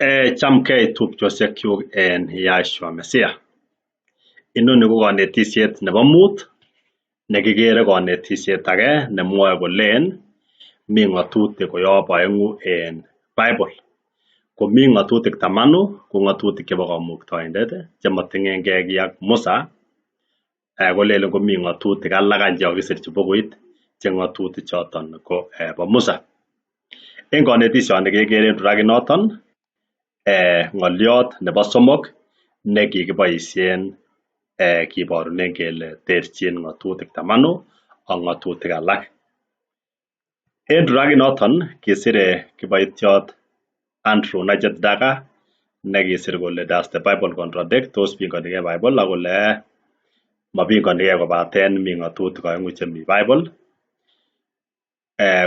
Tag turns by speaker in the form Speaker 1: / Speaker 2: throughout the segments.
Speaker 1: Chamgei tupchosiekyuk en Yahshua Mesiah. Inoni ko konetisiet nebo mut nekikere konetisiet age nemwoe kolen mi ng'atutik koyob oeng'u en Bible. Komi ng'atutik tamanu ko ng'atutik chebo kamuktaindet chemoting'engei kiy ak Musa kolelen komi ng'atutik alak any chekokisirchi bukuit che ng'atutik choton ko bo Musa. En konetisioni kekere en noton ng'oliot nebo somok nekikiboisien kiborunen kele terchin ng'atutik tamanu ak ng'atutik alak. En noton kisire kiboitiot Andrew Najet Daga nekisir kole does the Bible contradict? Tos pingonigei Bible ak kole mopingonigei kobaten mi ng'atutik oeng'u chemi Bible.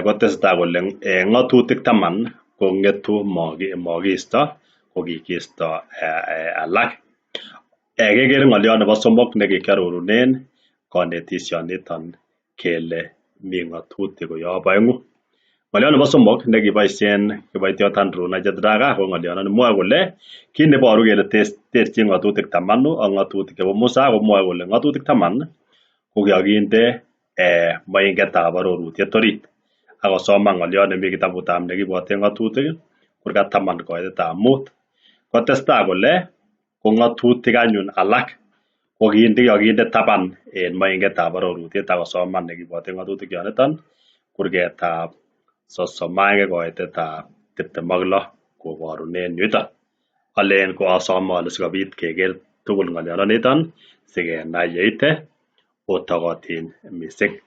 Speaker 1: Kotesetai kole ng'atutik taman kong'etu mokisto kokikisto alak. Kekere ng'oliot nebo somok nekikiarorunen konetisioniton kele mi ng'atutik koyob oeng'u. Ng'oliot nebo somok nekiboisien kiboitiot Andrew Najet Daga ko ng'oliondoni mwoe kole kit neboru kele terchin ng'atutik tamanu ak ng'atutik chebo Musa komwoe kole ng'atutik taman kokikokinde moingetab arorutiet orit ak kosoman ng'oliot nemi kitabutab nekibwoten ng'atutik kurgat taman koitetab mut. Kotestai kole ko ng'atutik anyun alak kokikokinde taban en moingetab arorutiet ak kosoman nekibwoten ng'atutik yoniton kurgetab 31 koitetab 26 koborunen yuton. Alen ko asome ale sikobit keker tugul ng'oliondoniton sikenai yeite otokotin mising.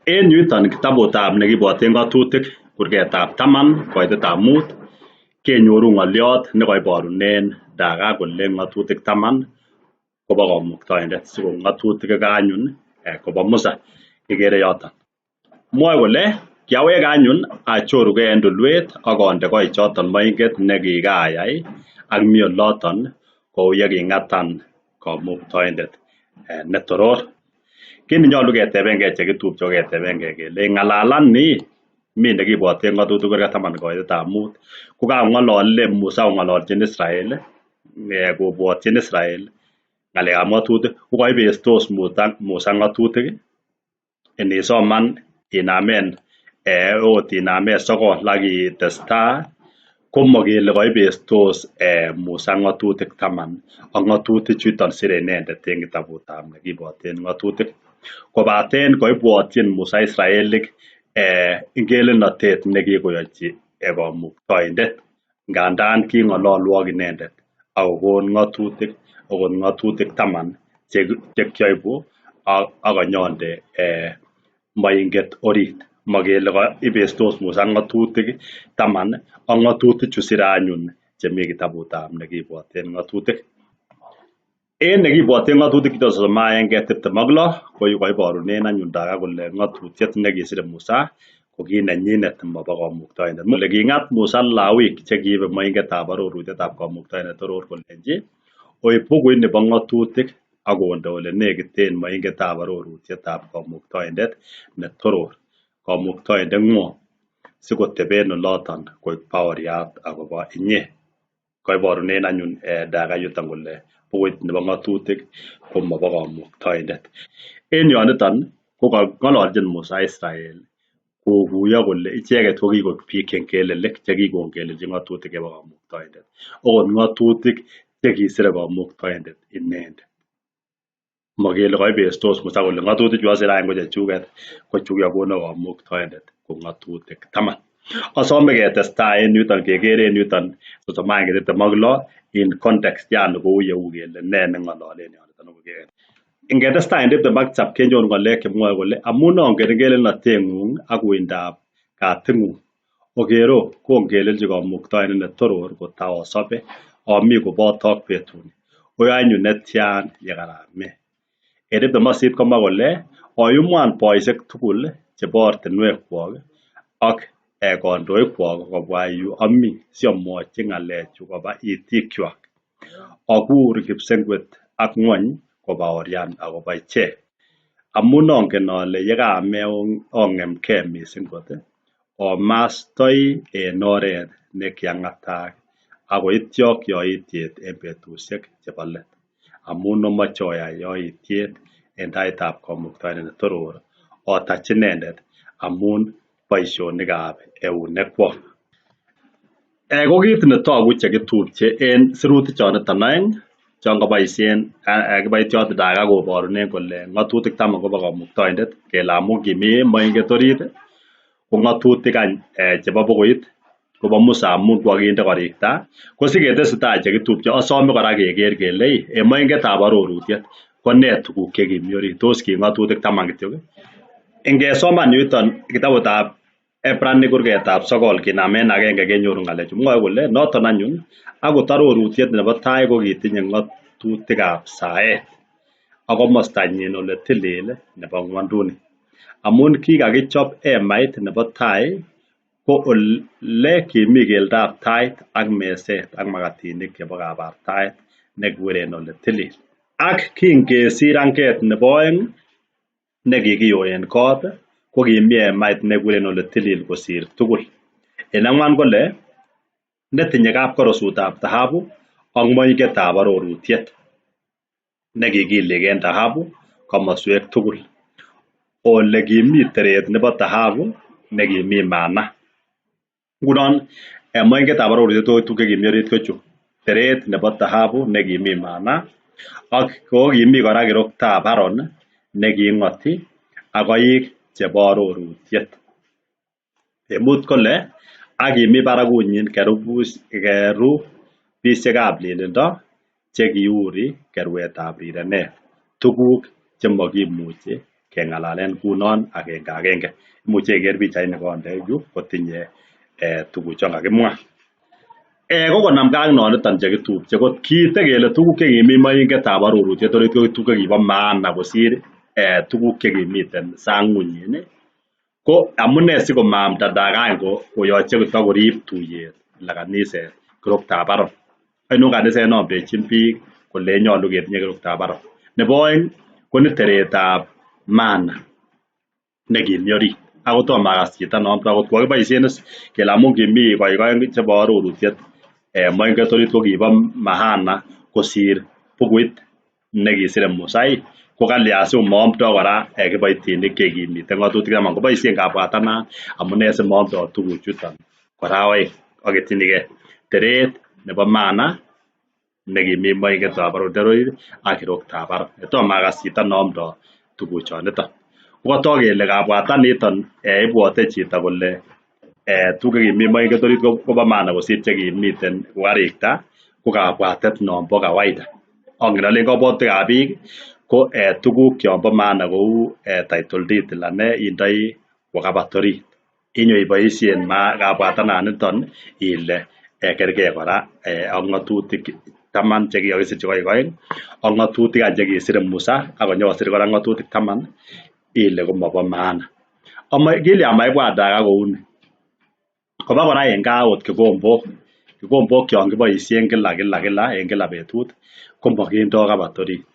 Speaker 1: En yuton kitabutab nekibwoten ng'atutik kurgetab taman koitetab mut kenyoru ng'oliot nekoiborunen Daga kole ng'atutik taman kobo kamuktaindet siko ng'atutik iko anyun kobo Musa kikere yoton. Mwoe kole kiaweke anyun achorugei en tulwet ak onde koichoton moinget nekikayai ak mi oloton kou yeking'atan kamuktaindet netoror. Kit nenyolu ketebengei chekitupche ko ketebengei kele ng'alalani mi nekibwoten ng'atutik kurgat taman koitetab mut kokang'olole Musa kong'ololchin Israel kobwotyin Israel ng'alekab ng'atutik kokoibestos Musa ng'atutik inisoman inamen ot inamen sokol ak itestaa komokele koibestos Musa ng'atutik taman ak ng'atutik chuton sire inendet en kitabutab nekibwoten ng'atutik. Kobaten koibwotyin Musa Israelik ngelelnotet nekikoyochi kamuktaindet ngandan king'ololwok inendet ak kokon ng'atutik okot ng'atutik taman chekioibu ak anyonde moinget orit. Mokele ibestos Musa ng'atutik taman ak ng'atutik chu sire anyun chemi kitabutab nekibwoten ng'atutik. En nekibwoten ng'atutik chuton 31 26 ko koiborunen anyun Daga kole ng'atutiet nekisire Musa ko kinenyinet mobo kamuktaindet. Kole king'at Musa Lawik chekiibe moingetab arorutietab kamuktaindet toror kolenji oib bukuit nebo ng'atutik ak onde ole nekiten moingetab arorutietab kamuktaindet netoror kamuktaindeng'wong sikoteben oloton koik baoriat akobo inye. Koiborunen anyun Daga yuton kole bukuit nebo ng'atutik komobo kamuktaindet. En yoniton ko kong'ololchin Musa Israel kokuyo kole icheket ko kikoik biik chengelelik chekikongelelchi ng'atutik chebo kamuktaindet. Okot ng'atutik chekisire kamuktaindet inendet. Mokele koibestos Musa kole ng'atutik chu asire any ko chechuket ko chu kikokonon kamuktaindet ko ng'atutik taman. Asome ketestai en yuton kekere en yuton 31 26 in context yani kou yeu kele nee neng'ololen yoniton. Ingetestai en 27 kenyoru ng'alek chemwoe kole amun ongen ngelelnoteng'ung ak uindab kating'ung okero kongelelchi kamuktaindet netoror kotaosobe omi kobotok betuni oyo anyun netyan yekarame. En 28 komwa kole oyumwan boisiek tugul chebo ortinwekwok ak kondoikwok kobwa yu ami siomwochi ng'alechu koba itikwak. Okur kipsengwet ak ng'wony kobaorian akobo ichek. Amun ongen ole yekaame ong'emgei mising kot, omastoi en oret nekiang'atak akoityok yoityet en betusiek chebo let. Amun omoche oyai yoityet en taitab Kamuktaindet netoror otach inendet amun boisionikab eunekwok. Ko kit netogu chekitupche en sirutik choniton oeng chon koboisien kiboitiot Daga koborunen kole ng'atutik taman kobo Kamuktaindet kele amun kimi moinget orit ko ng'atutik any chebo bukuit kobo Musa amun kokokinde korikta. Ko siketesetai chekitupche osome kora keker kele en moingetab arorutiet ko nee tuguk chekimi orit, tos ki ng'atutik taman kityok ii? Ingesoman yuton kitabutab Ebranic kurgetab sokol kinamen agenge kenyoru ng'alechu. Mwoe kole noton anyun akot arorutiet nebo tai kokitinye ng'atutikab saet ak komostanyin ole tilil nebo ng'wonduni. Amun kikakichop emait nebo tai ko ole kimi keldab tait ak meset ak makatinik chebo kabartaet nekikuren ole tilil. Ak kingesir anget nebo oeng nekikiyoen kot kokimi emait nekikuren ole tilil kosir tugul. En ang'wan kole netinye kapkorosutab tahabu ak moingetab arorutiet nekikiliken tahabu komoswek tugul. Ole kimi teret nebo tahabu nekimi mana. Ngunon moingetab arorutiet ko tuguk chekimi orit ko chu. Teret nebo tahabu nekimi mana ak kokimi kora kiroktab Aaron neking'oti ak koik chebo arorutiet. En mut kole ak kimi barakunyin kerubisiekab lelindo chekiuri kerwetab rirenet. Tuguk chemokimuche keng'alalen ngunon agenge agenge. Imuche iker pichait nekonde yu kotinye tuguchon kakimwa. Ko konamgei ak noniton chekitupche kot kiite kele tuguk chekimi moingetab arorutiet orit ko tuguk chekibo maana kosir tuguk chekimiten sang'unyin ko amune sikomaamda Daga any koyoche kotokorib tuyet anan kaniset kiroktab Aaron. Ainon kaniset neomdechin biik kole nyolu ketinye kiroktab Aaron? Nebo oeng ko ni teretab mana nekimi orit. Ako tomo akas chito neomdoo akot kokiboisien is kele amun kimi koik oeng chebo arorutiet moinget orit kokibo maana kosir bukuit nekisire Musa ko kalyan simoomdoo kora kiboitinik chekimite ng'otutik taman koboisien kabwatanan amune simoomdoo tuguchuton kora oeng oketyinigei teret nebo mana nekimi moingetab arorutiet orit ak kiroktab Aaron. Tomo akas chito neomdoo tuguchoniton. Kokotok kele kabwataniton ibwote chito kole tuguk chekimi moinget orit kobo maana kosir chekimiten kokarikta ko kabwatet nombo kawaida. Ongen alen kabwatutikab biik ko tuguk chombo maana kou title deed anan nee indoi kwo kabat orit. Inyo iboisien kabwatananiton ile kerkei kora ak ng'atutik taman chekikakisir chekoik oeng ak ng'atutik any chekisire Musa ak konyokosir kora ng'atutik taman ile komobo maana. Kilyan maibwat Daga kouni? Koba kora en gaa okot kikombok. Kikombok chon kiboisien kila kila kila en kila betut komokindoo kabat orit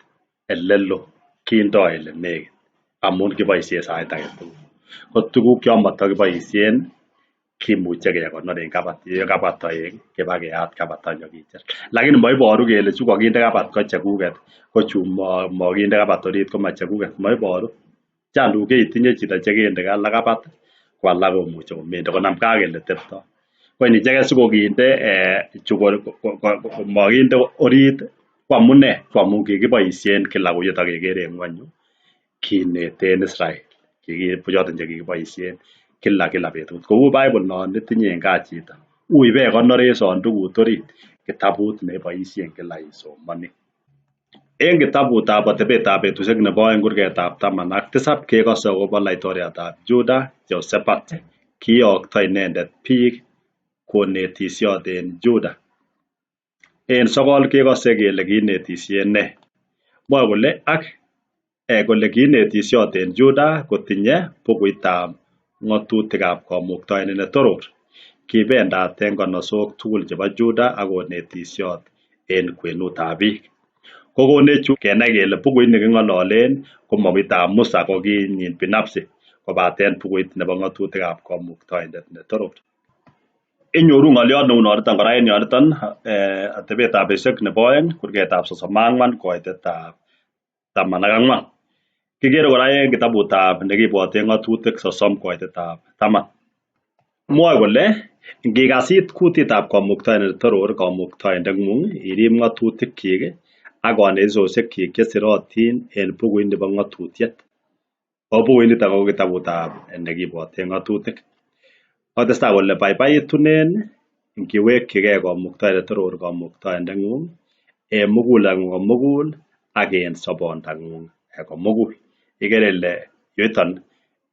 Speaker 1: elelo kindoo elenekit amun kiboisien sait agetugul. Ko tuguk chon motokiboisien kimuche kekonor en kabat yekabwa toek kibakeyat kabat ak nyokicher. Lakini moiboru kele chu kokinde kabat ko chekuket ko chu mokinde kabat orit komachekuket moiboru. Chang tuguk cheitinye chito chekende alak kabat ko alak komuche komende konamgei ak eleteptoo. Ko inicheken sikokinde chu komokinde orit ko amune ko amun kikiboisien kila kou yetokekere en ng'wony yu kineten Israel choton chekikiboisien kila kila betut. Kou Bible non itinye en gaa chito ui ibekonor en sondukut orit kitabut neiboisien kila isomoni. En kitabutab atebetab betusiek nebo oeng kurgetab 17 kekose akobo laitoriatab Juda Josephat. Kiyokto inendet biik konetisiot en Juda. En sokol kekose kele kiinetisien nee. Mwoe kole ak kole kiinetisiot en Juda kotinye bukuitab ng'otutikab Kamuktaindet netoror. Kibendaten konosok tugul chebo Juda ak konetisiot en kwenutab biik. Kokonech chu kenai kele bukuit neking'ololen komokitab Musa kokinyin binafsi kobaten bukuit nebo ng'otutikab Kamuktaindet netoror. Inyoru ng'oliot neunoniton kora en yoniton atebetab betusiek nebo oeng kurgetab 34 koitetab 14. Kikere kora en kitabutab nekibwoten ng'otutik 30 koitetab 10. Mwoe kole ngikasit kutitab Kamuktaindet netoror Kamuktaindeng'ung irib ng'otutikyik ak konetisosyekyik chesirotin en bukuit nebo ng'otutiet. Ako bukuit niton ko kitabutab nekibwoten ng'otutik. Kotestai kole baibaitunen ngiwekyigei Kamuktaindet netoror Kamuktaindeng'ung en mugulelng'ung komugul ak en sobondang'ung komugul. Ikere ile yuton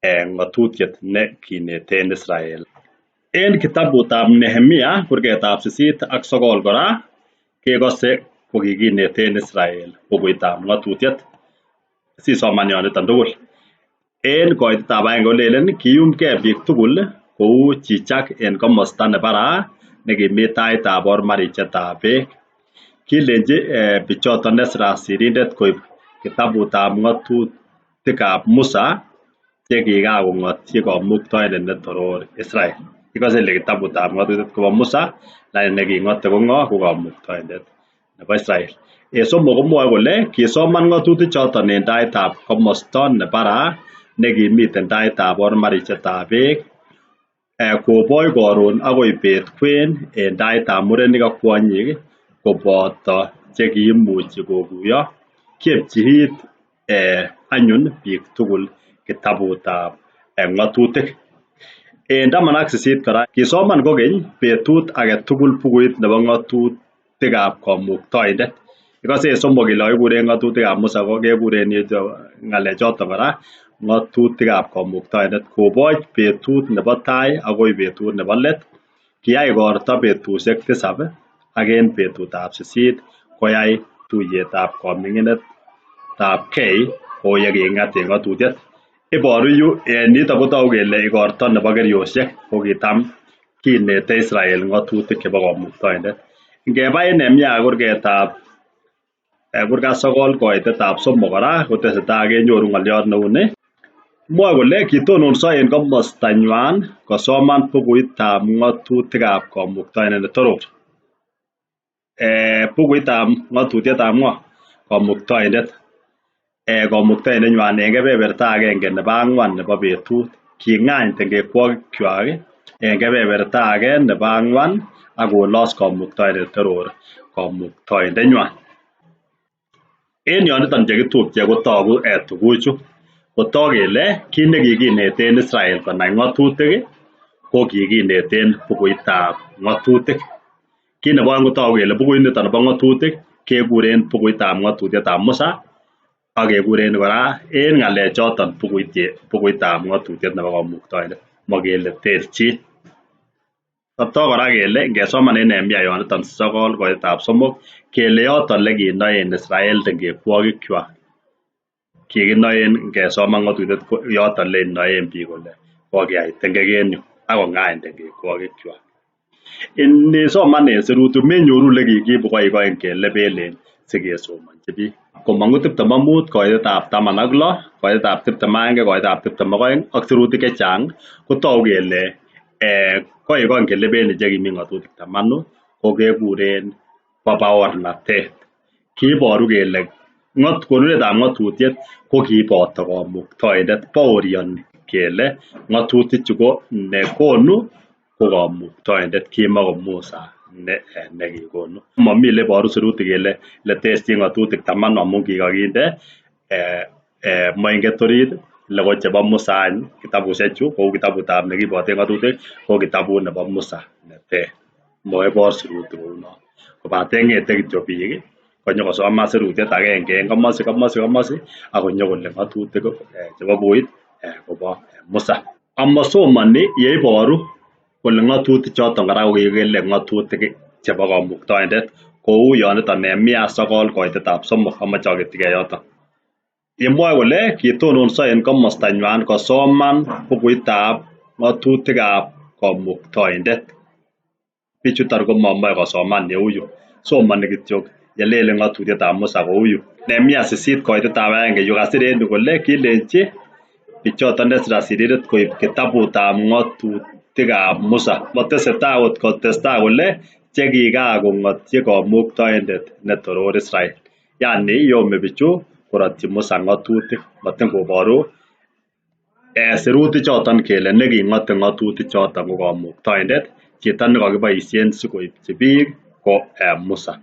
Speaker 1: ng'otutiet ne kineten Israel. En kitabutab Nehemia kurgetab 8 kora kekose kokikineten Israel bukuitab ng'otutiet. Sisoman yoniton tugul. En koitetab aeng kolelen kiyumgei biik tugul kou chichak en komosta nebaraa nekimi taitab ormarichetab beek. Kilenji bichoton Ezra sirindet koib kitabutab ng'otutikab Musa chekikakong'otyi Kamuktaindet netoror Israel. Ikose ile kitabutab ng'otutik kobo Musa lakini neking'ote ko ng'o? Ko Kamuktaindet nebo Israel. En somok komwoe kole kisoman ng'otutik choton en taitab komosta nebaraa nekimiten taitab ormarichetab beek koboch koron akoi bet kwen en taitab murenik ak kwonyik koboto chekiimuchi koguyo. Kiepchi it anyun biik tugul kitabutab ng'otutik. En 18 kora kisoman kokeny betut agetugul bukuit nebo ng'otutikab Kamuktaindet. Ikose en somok ile kakikuren ng'otutikab Musa ko kekuren ng'alechoton kora ng'otutikab Kamuktaindet koboch betut nebo tai akoi betut nebo let. Kiyai igorto betusiek tisab ak en betutab 8 koyai tuiyetab koming'inetab gei kou yekikingat en ng'otutiet. Iboru yu en yuton kotogu kele igorto nebo keriosiek kokitam kinete Israel ng'otutik chebo Kamuktaindet. Ngeba en Nehemia kurgetab kurgat 9 koitetab 3 kora kotesetai kenyoru ng'oliot neuni. Mwoe kole kitononso en komostanywan kosoman bukuitab ng'otutikab Kamuktaindet netoror. Bukuitab ng'otutietab ng'o? Kamuktaindet. Kamuktaindenywan en kebeberta agenge nebo ang'wan nebo betut. King'any tengekwokikwak en kebeberta age nebo ang'wan ak kolos Kamuktaindet netoror Kamuktaindenywan. En yoniton chekitupche kotogu tuguchu. Kotok kele kit nekikineten Israel konai ng'otutik ko kikineten bukuitab ng'otutik. Kit nebo oeng kotogu kele bukuit niton nebo ng'otutik kekuren bukuitab ng'otutietab Musa ak kekuren kora en ng'alechoton bukuitab ng'otutiet nebo Kamuktaindet. Mokele terchin. Kotok kora kele ngesoman en Nehemia yoniton 9 koitetab 3 kele yoton lekinoen Israel tengekwokikwak. Kikinoen ngesoman ng'otutiet yoton lenoen biik kole kokeyai tengek en yu ak kong'any tengekwokikwak. Inisoman en sirutik menyoru olekikiibu koikoi kelepelen sikesomonchi biik. Komong'u 25 koitetab 16 koitetab 21 koitetab 22 ak sirutik chechang kotogu kele koikoi kelepeli chekimi ng'otutik 10 ko kekuren bo baornatet. Kiiboru kele konunetab ng'otutiet ko kiboto Kamuktaindet baorioni kele ng'otutichu ko nekonu ko Kamuktaindet kimako Musa nekikonu. Momi eleboru sirutik kele terchin ng'otutik 10 amun kikokinde moinget orit ile ko chebo Musa any kitabushechu kou kitabutab nekibwoten ng'otutik ko kitabut nebo Musa neter. Moibor sirutik kounon. Kobaten ng'ete kityo biik konyokosoman sirutiet agenge en komosi komosi komosi ak konyokole ng'otutik chebo bukuit kobo Musa. Amosomoni yeiboru kole ng'otutik choton kora kokikile ng'otutik chebo Kamuktaindet kou yoniton Nehemia 9 koitetab 3 amoche aketyigei yoton. Yemwoe kole kitononso en komostanywan kosoman bukuitab ng'otutikab Kamuktaindet. Bichuton komomoe kosoman yeuyu. Somoni kityok Yelelen ng'atutietab Musa kou yu. Nehemia 8 koitetab 1 yu kasir en yu kole kilenchi bichoton Ezra sirindet koib kitabutab ng'atutikab Musa. Motesetai akot kotestai kole chekikakong'otyi kamuktaindet netoror Israel. Yani yome bichu korotyi Musa ng'atutik motin koboru sirutik choton kele neking'ote ng'atutik choton ko kamuktaindet chito nekokiboisien sikoipchi biik ko Musa.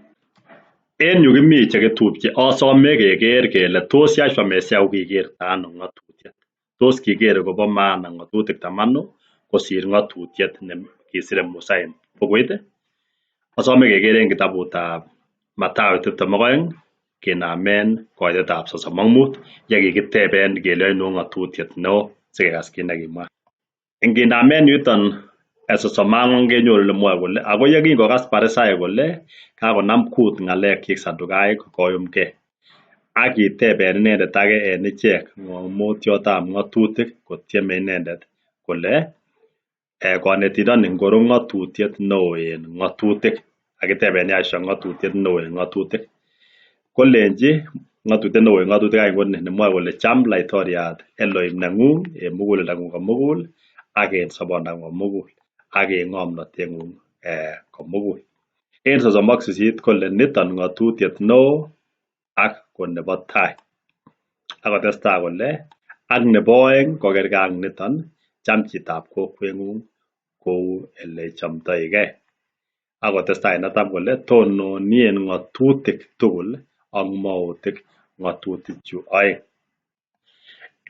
Speaker 1: En yu kimi chekitupche asome keker kele tos Yahshua Mesiah kokikerto ano ng'atutiet. Tos kikere kobo maana ng'atutik tamanu kosir ng'atutiet nekisire Musa en bukuit? Asome keker en kitabutab Mathayo 22 kinamen koitetab 35 yekikiteben kele ainon ng'atutiet neo sikekas kit nekimwa. Inginamen yuton 34 kenyoru lemwoe kole ako yekingokas Parisaek kole kakonam kut ng'alekyik Sadukaik koyumgei ak kiteben inendet age en ichek ng'omotiotab ng'atutik kotieme inendet kole konetindoni ngoro ng'atutiet neo en ng'atutik. Kakiteben Yahshua ng'atutiet neo en ng'atutik. Kolenchi ng'atutiet neo en ng'atutik any koni nemwoe kole cham laitoriat Elohim neng'ung en muguleldang'ung komugul ak en sobondang'ung komugul ak en ng'omnoteng'ung komugul. En 38 kole niton ng'atutiet neo ak ko nebo tai. Akotestai kole ak nebo oeng kokergei ak niton cham chitab kokweng'ung kou eleichomtoigei. Akotestai en netam kole tononien ng'atutik tugul ak mwautik ng'atutichu oeng.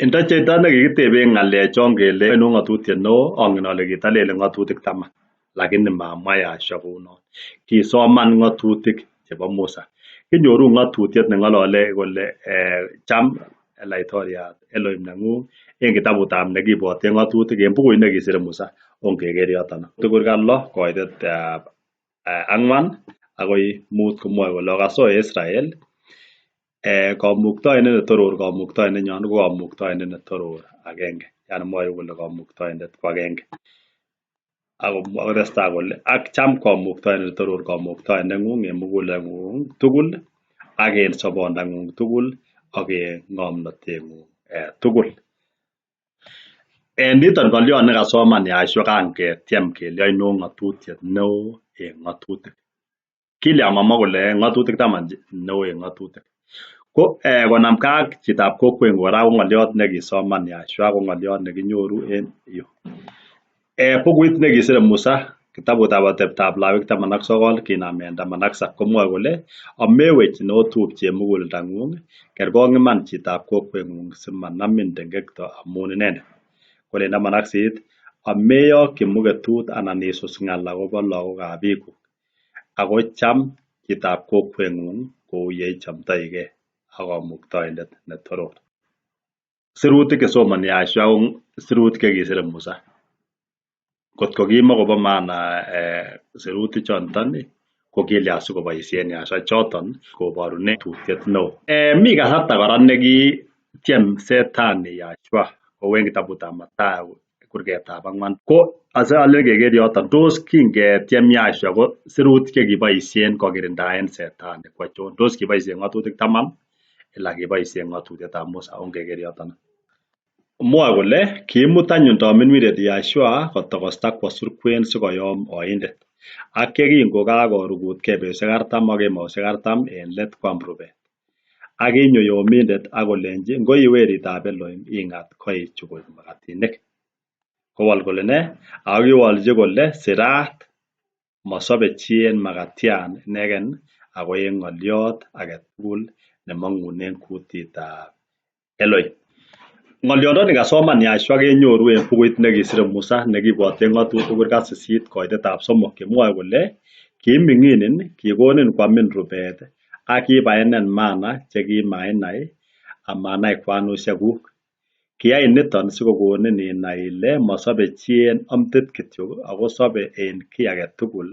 Speaker 1: Ndo chito nekikiteben ng'alechon kele ainon ng'atutiet neo ongen ole kitalelen ng'atutik taman lakini mamwa Yahshua kounon. Kisoman ng'atutik chebo Musa. Kinyoru ng'atutiet neng'olole kole cham laitoriat Elohim neng'ung en kitabutab nekibwoten ng'atutik en bukuit nekisire Musa. Ongeker yoton. Tugul lo koitetab 4 akoi 5 komwoe kole okas oe Israel kamuktaindet netoror kamuktaindenyon ko kamuktaindet netoror agenge. Yani mwoe kole kamuktaindet ko agenge. Akotestai kole ak cham kamuktaindet netoror kamuktaindeng'ung en muguleldang'ung tugul ak en sobondang'ung tugul ak en ng'omnoteng'ung tugul. En niton ng'olyon nekasoman Yahshua kangetiem kele ainon ng'atutiet neo en ng'atutik. Kilyan mamwa kole ng'atutik taman neo en ng'atutik. Ko konamgei ak chitab kokweng'ung kora ko ng'olyot nekisoman Yahshua ko ng'olyot nekinyoru en yu. Bukuit nekisire Musa kitabutab ateptab Lawik 19 kinamen 17 komwoe kole amewech neotupche en muguleldang'ung kerkong iman chitab kokweng'ung simanamin tengekto amun inendet. Kole en 18 ameyokyi muketut anan isus ng'al akobo lagokab bikuk ako cham chitab kokweng'ung kou yeichomtoigei ak kamuktaindet netoror. Sirutik chesomoni Yahshua ko sirutik chekisire Musa. Kotko kimokobo maana sirutik choton ko kilyan sikoboisien Yahshua choton koborunen tutiet neo. Mi kasarta kora nekitiem setani Yahshua kou en kitabutab Mathayo kurgetab 4 ko asole keker yoton tos kingetiem Yahshua ko sirutik chekiboisien kokirindaen setani ko achon? Tos kiboisien ng'atutik taman ila kiboisien ng'atutietab Musa? Ongeker yoton. Mwoe kole kiimut anyun tamirmiriet Yahshua kotokosta kwo surkwen sikoyom oindet. Ak yekingokakorugutkei betusiek 40 ak kemousiek 40 en let kwam rubet. Ak kinyo yomindet ak kolenji ngoi weritab Elohim ing'at koichu koik makatinik. Kowol kole ne? Ako kiwolchi kole sirat mosobe chi en makatian inegen ako en ng'oliot agetugul nemong'unen kutitab Elohim. Ng'olyondoni kasoman Yahshua kenyoru en bukuit nekisire Musa nekibwoten ng'atutik kurgat 8 koitetab 3 yemwoe kole kiiming'inin kikonin kwamin rubet ak kibaenen mana chekimainai amanai kwanusiekuk. Kiyai niton sikokonin inai ile mosobe chi en omtit kityok ako sobe en kiy agetugul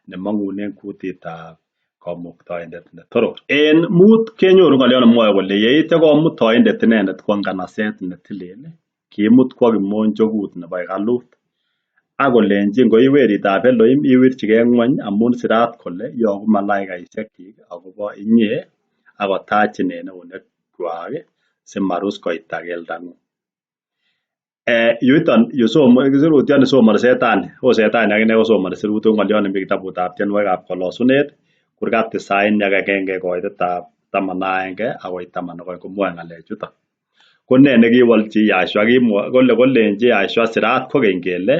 Speaker 1: nemong'unen kutitab kamuktaindet netoror. En 5 kenyoru ng'olyon nemwoe kole yeityo komut oindet inendet kwo nganaset netilil kiimut kwo kimonjokut nebo hekalut. Ak kolenchi ngo i weritab Elohim iwirchigei ngwony amun sirat kole yogu malaikaisiekyik agobo inye ak kotachin en eunekwak simarus koita keldang'ung. Yuton yu sirutyoni somoni setani, o setani akine kosomoni sirutik ng'olyot nemi kitabutab tienwogikab kolosunet kurgat tisaini ak agenge koitetab 11 akoi 12 komwoe ng'alechuton. Ko nee nekiwolchi Yahshua? Kole kolenchi Yahshua sirat kokeny kele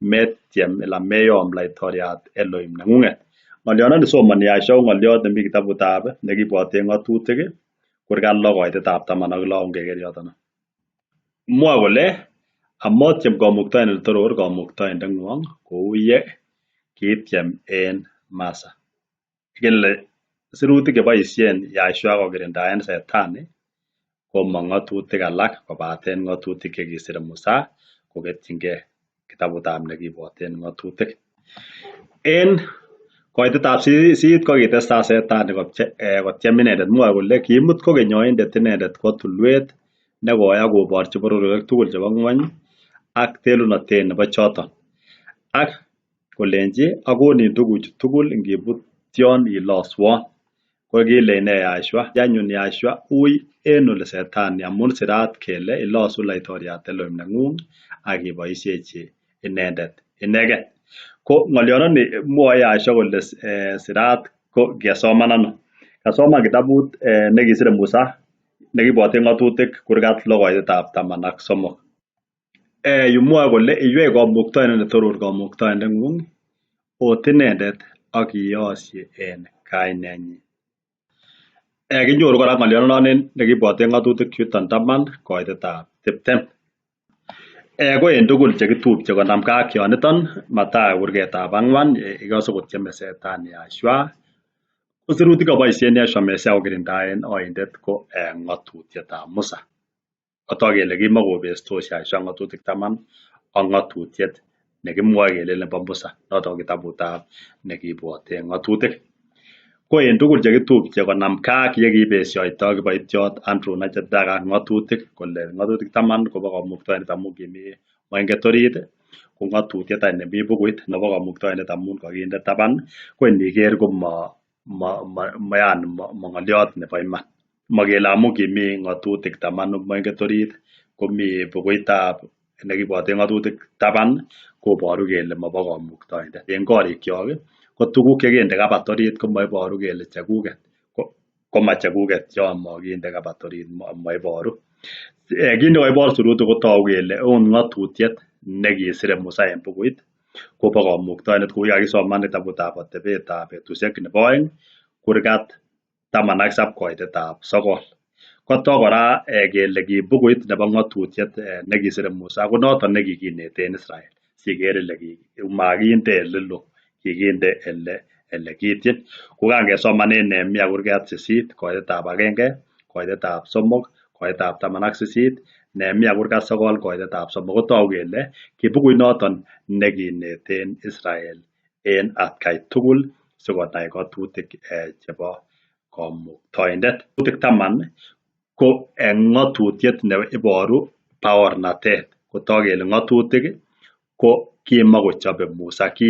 Speaker 1: metyem anan meyom laitoriat Elohim neng'ung'et. Ng'olyondoni somoni Yahshua ko ng'olyot nemi kitabutab nekibwoten ng'atutik kurgat lo koitetab 16 ngeker yoton. Mwoe kole amotyem kamuktaindet netoror kamuktaindeng'wong kou ye kiityem en Masa. Kele sirutik cheboisien Yahshua kokirindaen setani komo ng'atutik alak kobaten ng'atutik chekisire Musa koketyingei kitabutab nekibwoten ng'atutik. En koitetab sisit kokitestai setani kotyem inendet. Mwoe kole kiimut kokeny oindet inendet kwo tulwet nekoi ak koborchi bororiosek tugul chebo ng'wony ak telunotet nebo choton. Ak kolenchi akonin tuguchu tugul ingibutyon iloswon. Ko kile ine Yahshua, anyun Yahshua ui en oli setani amun sirat kele ilosu laitoriat Elohim neng'ung ak iboisiechi inendet inegen. Ko ng'olyondoni mwoe Yahshua kole sirat ko kesoman ano? Kasoman kitabut nekisire Musa nekibwoten ng'atutik kurgat lo koitetab 13. Yu mwoe kole iywei kamuktaindet netoror kamuktaindeng'ung ot inendet ak iyosye en kainenyin. Kinyoru kora ng'olyonon en nekibwoten ng'atutik yuton 10 koitetab 20. Ko en tugul chekitupche konamgei ak yoniton Mathayo kurgetab 4 ikose kotyeme setani Yahshua. Ko sirutik cheboisien Yahshua Mesia kokirindaen oindet ko ng'atutietab Musa. Kotok kele kimokobestos Yahshua ng'atutik 10 ak ng'atutiet nekimwoe kele nebo Musa noton ko kitabutab nekibwoten ng'atutik. Ko en tugul chekitupche konamgei ak yekibesioito kiboitiot Andrew Nachataka ng'atutik kole ng'atutik 10 kobo kamuktaindet amun kimi moinget orit ko ng'atutiet any nemi bukuit nebo kamuktaindet amun kakinde taban ko iniker ko ma ng'olyot nebo iman. Mokele amun kimi ng'atutik 10 moinget orit komi bukuitab nekibwoten ng'atutik taban koboru kele mobo kamuktaindet. En korikyok ko tuguk chekende kabat orit komoiboru kele chekuket komachekuket yon mokinde kabat orit moiboru. Kit nekoibor sirutik kotogu kele ot ng'atutiet nekisire Musa en bukuit kobo kamuktaindet kou yekakisoman kitabutab atebetab betusiek nebo 2 kurgat 17 koitetab 9. Kotok kora kele ki bukuit nebo ng'atutiet nekisire Musa ko noton nekikineten Israel siker ile makinde elelo kikinde ele kiityin. Ko kangesoman en Nehemia kurgat 8 koitetab 1 koitetab 3 koitetab 18 Nehemia kurgat 9 koitetab 3 kotogu kele kibukuit noton nekineten Israel en atkai tugul sikonai ng'atutik chebo kamuktaindet. Ng'atutik 10 ko ng'atutiet neiboru baornatet kotok kele ng'atutik ko kimokochobe Musa ki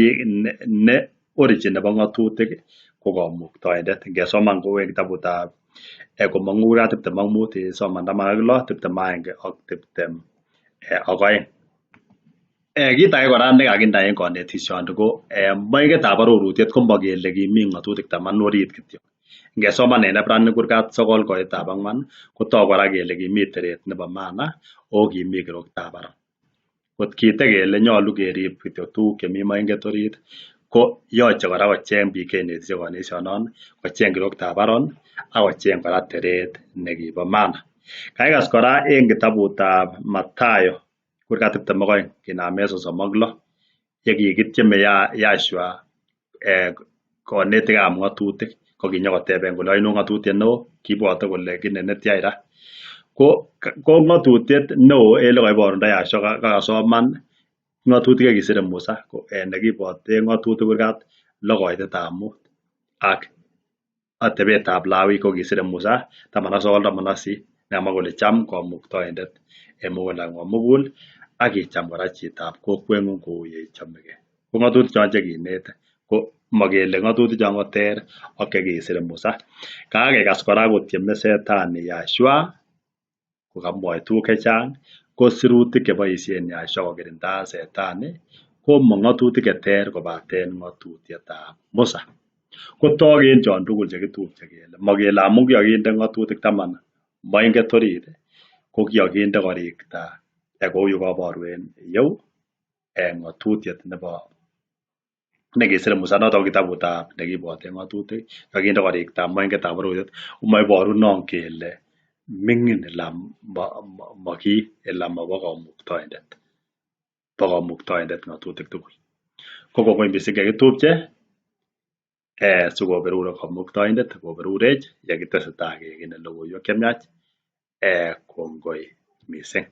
Speaker 1: ne origin nebo ng'atutik ko kamuktaindet. Ngesoman kou en kitabutab komong'u kurgat 25 isoman 16, 21 ak 22. Kit age kora nekakinai en konetisioni ko moingetab arorutiet komokele kimi ng'atutik 10 orit kityo. Ngesoman en Ibranic kurgat 9 koitetab 4 kotogu kora kele kimi teret nebo mana oo kimi kiroktab Aaron. Kot kite kele nyolu kerib kityo tuguk chemi moinget orit ko yoche kora kocheng biik cheinetisye konetisionon kocheng kiroktab Aaron ak kocheng kora teret nekibo mana. Kaikas kora en kitabutab Mathayo kurgat 22 kinamen 36 yekikityeme Yahshua konetikab ng'atutik kokinyokoteben kole ainon ng'atutiet neo kibwote kole kiy netyan ra. Ko ng'atutiet neo en elekoiborundo Yahshua kakasoman ng'atutik chekisire Musa nekibwoten ng'atutik kurgat lo koitetab 5 ak atebetab Lawi kokisire Musa 19 18. Nekamwa kole cham komuktoindet en muguleldangung komugul ak icham kora chitab kokweng'ung kou yeichomegee. Ko ng'otutik chon chekinete ko mokele ng'otutik chon koter ak chekisire Musa. Kakekas kora kotyeme setani Yahshua kokomwoe tuguk chechang ko sirutik cheboisien Yahshua kokirindaen setani ko mong'otutik cheter kobaten ng'otutietab Musa. Kotok en chon tugul chekitupche kele mokele amun kikokinde ng'otutik taman moinget orit ih ko kikokinde korikta kou yekoboru en yeu ng'otutiet nebo nekisire Musa noton ko kitabutab nekiiboten ng'otutik kokinde korikta moingetab bororiet komoiboru non kele ming'in anan mokim anan mobo komuktoindet, bo komuktoindet ng'otutik tugul. Ko kongoi missing chekitupche sikoberuron komuktoindet koberurech yekitesetai kekene logoiwek chemiach kongoi missing.